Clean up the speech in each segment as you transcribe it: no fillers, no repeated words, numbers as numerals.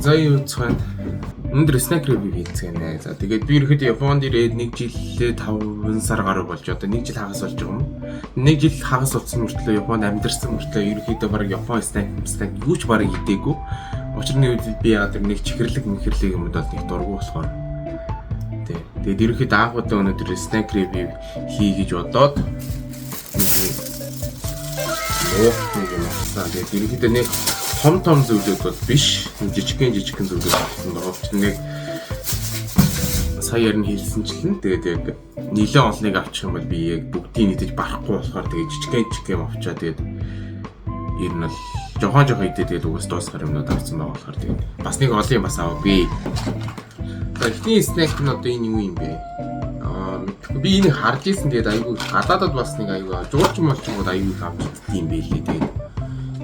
За, юу цаана. Өнөөдөр snack review хийцгээнэ. За, тэгээд би ерөөхдөө Японд ирээд 1 жилээ 5 сар гаруй болж, одоо 1 жил хагас болж байгаа юм. 1 жил хагас болсон мөртлөө, Японд амьдарсан мөртлөө ерөөхдөө бараг Япон snack юу ч бараг идээгүй. Учир нь би яагаад тэр нэг чихэрлэг мэхэрлэг юмуд бол нэг дургу болохоор. Тий. Тэгээд ерөөхдөө анх удаа өнөөдөр snack review хий гэж бодоод нэг юм авсан. Тэгээд ерөөхдөө нэг том том зүйлүүд бол биш. Жижигхэн жижигхэн зүйлүүд авсан байгаа. Учир нэг сая ярина хэлсэнчлэн тэгээд яг нэлээд олныг авчих юм бол би яг бүгдийг идэж барахгүй болохоор тэгээд жижигхэн жижигхэн юм авчаа, тэгээд ер нь бол жохон жохон идээ, тэгээд угаас дуусгах юмнууд авсан байгаа болохоор тэгээд бас нэг олон юм бас аваагүй. За, эхний snack нь одоо энэ юу юм бэ? Аа, би энийг харж исэн, тэгээд айгүй гадаадад бас нэг айгүй жуулчин молчингууд айгүй их авч иддэг юм байлээ. Тэгээд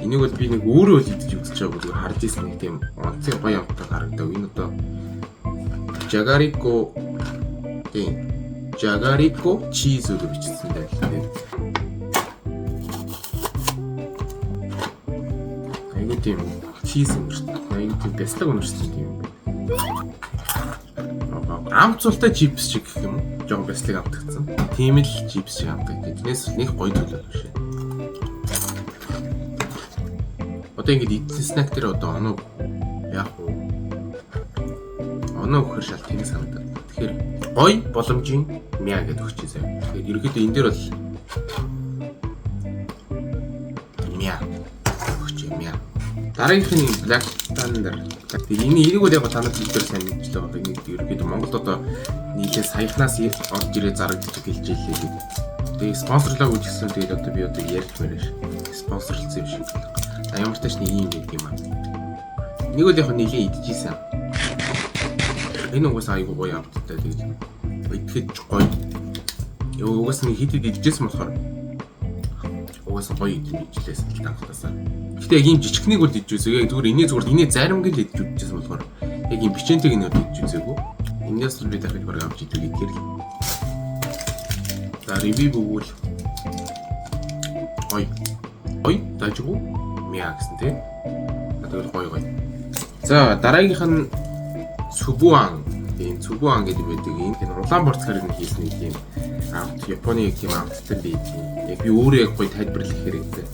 энийг бол би нэг өөрөө л идэж үзэж байгаагүй, зүгээр харж исэн, нэг тийм онцгой гоё амттай харагдав. Энэ одоо じゃがりこ, тийм, じゃがりこ cheese өгөө бичсэн байл. Тэгээд айгүй тийм cheese өнөрт, айгүй тийм бяцлаг өнөрсөн тийм юм байна. Амт султай чипс шиг гэх юм уу? Жогон бяцлаг амтагдсан. Тийм л чипс шиг амтагдсан. Тэрнээс нэг гоё зүйл биш. Одоо ингэж идсэн snack дээр одоо оноо яах вэ? Оноо өгөхөр шал тэнэг санагдаад. Тэгэхээр гоё боломжийн мяа гэдээ өгч заяа. Тэгэхээр ерөөхдөө энэ дээр бол мяа өгч мяа. Дараагийнх нь Black Thunder. Тэгээ энэ энийг бол яг та нар бүгдээр сайн мэдчихлээ байгаа. Энийг ерөөхдөө Монголд одоо нийлээ саяхнаас орж ирээ зарагдчих хэлж илээ гэдэг. Тэгээ спонсорлоогүй ч гэсэн тэгээд одоо би одоо ярьж мөрөш. Спонсорлцсон юм шиг. За, ямар ч тач нэг юм байт юм аа. Нэг бол яг нийлээ идчихсэн. Энэ угаасаа айгуу гоё амттай, тэгж идэхэд гоё. Йоо, угаасаа нэг хит хит идчихсэн болохоор угаасаа гоё идэх ижлээсэн л таахтасаа. Гэтэ яг ийм жижигхнийг бол идэж үзээгүй. Яг зүгээр эний зүгээр эний заримг л идэж үзчихсэн болохоор яг ийм печеньтэйг нь бол идэж үзээгүй. Энээс л би дахиж бараг авч идэх гэдгээр л. За, review өгвөл гоё. Гоё, дажгүй мяа гэсэн тий. Тэгвэл гоё гоё. За, дараагийнх нь つぶあん. Тийм, つぶあんгэдэг байдаг. Энэ улаан борцгаар нь хийсэн нэг тийм амт, Японы тийм амттай байдаг. Яг би өөрөө яг гоё тайлбарлах хэрэгтэй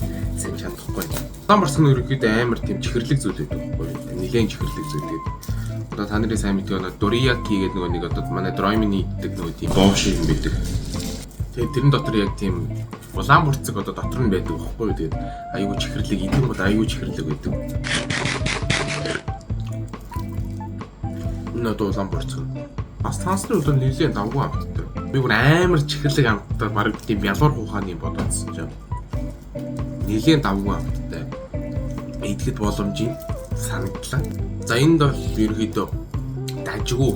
сайн чадахгүй. Улаан борцог нь ерөнхийдөө амар тийм чихэрлэг зүйл байдаг байхгүй юу? Нилээн чихэрлэг зүйл гэдэг. Одоо та нарын сайн мэддэг нөгөө どら焼き гэдэг нөгөө нэг одоо манай Дормины иддэг нөгөө тийм боов шиг юм байдаг. Тэгээд тэрэн дотор яг тийм улаан бурцаг одоо дотор нь байдаг байхгүй юу? Тэгээд аюу чихэрлэг идэн бол аюу чихэрлэг байдаг. Энэ одоо улаан бурцаг. Бас тансны өдөр нэлээд давгүй амттай. Би бүр амар чихэрлэг амттай, бараг тийм ялуур хуухааны бодоодсон чинь. Нэлээд давгүй амттай. Идэхэд боломжийн санагдлаа. За, энд бол ерөөхдөө дажгүй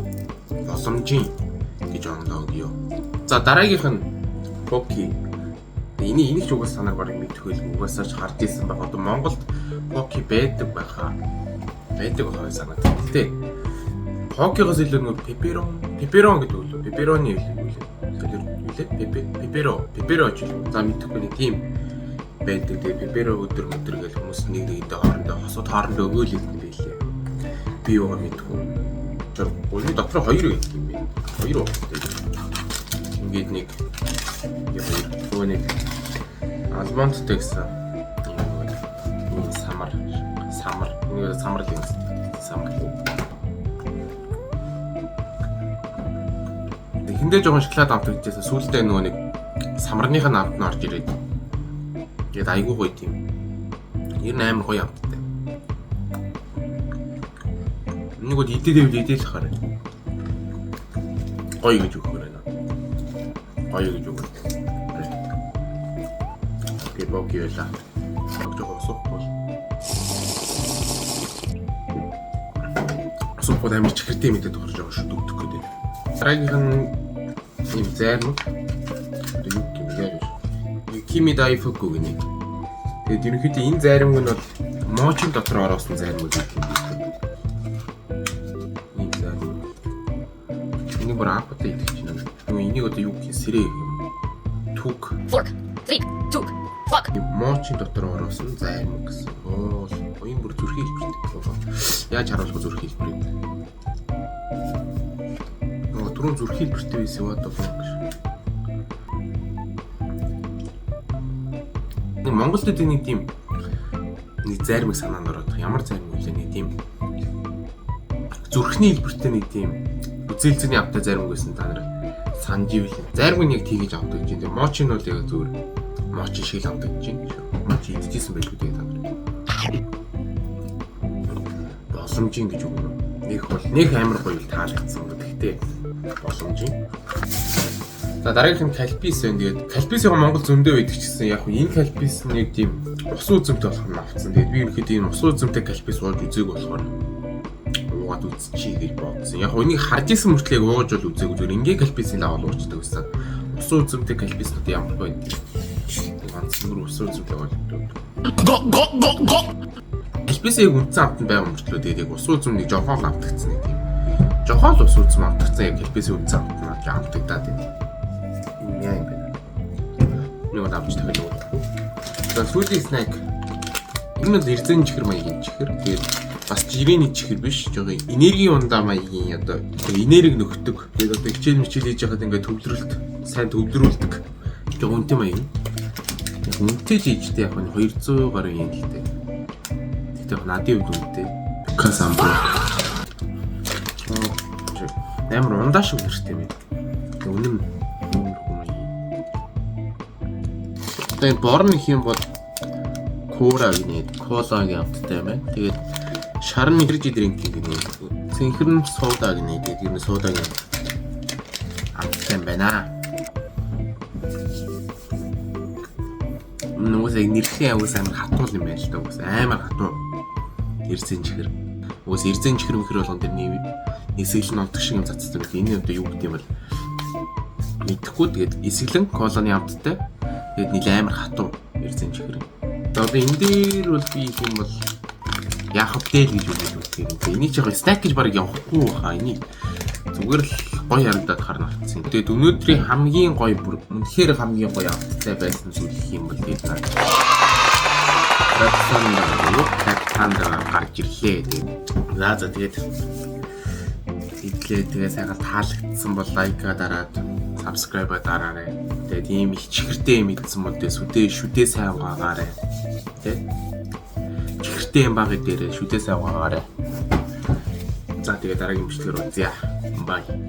боломжийн гэж онлоо өгье. За, дараагийнх нь Поки. Энийг энийг ч угаас санааг бараг мэдэх байлгүй. Угаасаа ч харж исэн баг. Одоо Монголд Поки байдаг байхаа. Байдаг байхаа санагдав. Гэтэ Покигоос илүү нөгөө пеперон, пеперон гэдэг үү? Пеперони илүү юу лээ? Солиор юу лээ? Пепе пеперо, пеперо ч юу. За, мэдэхгүй, нэг тийм байдаг. Тэгээ пеперо өдөр өдөр гэл хүмүүс нэг нэгэндээ хоорондоо хосууд хоорондоо өгөөл идэх юм байлээ. Би юугаа мэдэхгүй. Тэр гуйны дотор хоёр гэдэг юм байна. Хоёр уу. Ингээд нэг хоёр нөгөө нэг almond тай гэсэн юм самар самар нэг самар л юм самар. Эхэндээ жоохон шоколад амтагдчихсан. Сүүлдээ нөгөө нэг самарных нь амт нь орж ирээд. Тэгээд айгүй гоё тийм. Ер нь амар гоё амттай. Энийг бол идээд ивэл идэл хараа. Гоё гэж өгөхөр байна. Гоё гэж өгөх. Окей, боки байла. Жоохон усахгүй. Усахгүй амар чихэртэй мэдээд тохирж байгаа шүү дөгдөх гэдэг. Дараагийнх нь ийм зайрмаг. Одоо юу гэх юм бэ? Kimi Daifuku гэнэ. Тэгээд ерөнхийдөө энэ зайрмаг нь бол мочин дотор ороосон зайрмаг гэх юм байна. Ийм зайрмаг. Энийг бүр анх удаа идэх чинь. Нөгөө энийг одоо юу гэх юм, сэрээ гэх юм. Түг. Fork, 3, 2, Fuck. Mochi ийн дотор оруулсан зайрмаг гэсэн. Оо, энэ бүр зүрхийн хэлбэртэй. Яаж харуулах вэ зүрхийн хэлбэрийг? Нөгөө түрүүн зүрхийн хэлбэртэй байсан, what the fuck. Нэг Монголд нэг тийм нэг зайрмаг санаанд ороод ямар зайрмаг вэ, нэг тийм зүрхний хэлбэртэй нэг тийм үзээлзэний амтай зайрмаг байсан, та нар санаж ивэл. Зайрмаг нь яг тийгэж авдаг чинь. Тэгээ mochi нь бол яг зүгээр mochi шиг л авдаг чинь. Mochi идчихсэн байлгүй тэгээ та нар. Боломжийн гэж үг юм. Нэг бол нэг амар гоё таалагдсан. Гэхдээ боломжийн. За, дараагийнх нь Calpis байна. Тэгээд Calpis яг Монгол зөндөө байдаг ч гэсэн яг энэ Calpis нь яг тийм усан үзэмтэй болох нь авцсан. Тэгээд би ерөнхийдөө энэ усан үзэмтэй Calpis ууж үзег болохоор уугаад үзчихье гэж бодсон. Яг энийг харж исэн мөртлөө яг ууж бол үзээгүй, зүгээр ингээ Calpis-ийг аваад уучдаг гэсэн. Усан үзэмтэй Calpis-нууд ямар гоё юм. Ганц бүр усан үзэмтэй бол. Calpis яг үндсэн амт нь байгаа мөртлөө тэгээд яг усан үзэм нэг жохон л амтагдсан нэг тийм. Жохон л усан үзэм амтагдсан, яг Calpis-ийн үндсэн амт нь амтагдаад байна. Энэ яа юм бэ? Нэг бол авч тавиад уудаг. За, сүүлийн snack. Энэ бол эрзэн чихэр маягийн чихэр. Тэгээд бас жирээний чихэр биш. Жогын энергийн ундаа маягийн одоо энерги нөхдөг. Тэгээд одоо хичээл мичээл хийж байхад ингээд төвлөрөлт сайн төвлөрүүлдэг. Жог үнэтэй маяг. Яг үнэтэй жижигтэй, яг нь 200 гаруй юм л дээ. Тэгтээ яг надын хувьд үнэтэй. Because I'm broke. Амар ундаа шиг үнэртэй юм. Үнэн үнэрхүү маяг. Одоо энэ борн их юм бол Кура гинэ, колагийн амттай юм байна. Тэгээд шарн energy drink гинэ. Цэнхэр нь soda гинэ. Тэгээд ер нь soda гийн амттай юм байна. Нүгээс яг нэрхийн аваас амар хатуу юм байна л да. Угсаа амар хатуу. Эрзэн чихэр. Угсаа эрзэн чихэр мөхөр болгон тэр нэг эсэглэн нотог шиг юм цацдаг. Энэ одоо юу гэдэг юм бол мэдэхгүй. Тэгээд эсэглэн колоны амттай. Тэгээд нийл амар хатуу эрзэн чихэр. За, одоо энэ дээр бол би их юм бол яах вэ л гэж үгээд үздэг юм. Энийг ч яг snack гэж баг явахгүй хаа. Энийг зүгээр л гоё харагдаад харна алдсан. Тэгээд өнөөдрийн хамгийн гоё, бүр үнэхээр хамгийн гоё амттай байсан зүйл гэх юм бол тэгээд наа. Black Thunder юу? Black Thunder гарч ирлээ. Тэгээд за тэгээд идлээ, тэгээ сайхан таалагдсан бол like аа дараад, subscribe аа дараарай. Тэгээд ийм их чихэртэй юм идсэн бол тэгээ сүдээ шүдээ сайн угаагаарай. Тэ? Чихэртэй юм баг дээрээ шүдээ сайн угаагаарай. За, тэгээ дараагийн бичлэгээр уулзъя. Bye.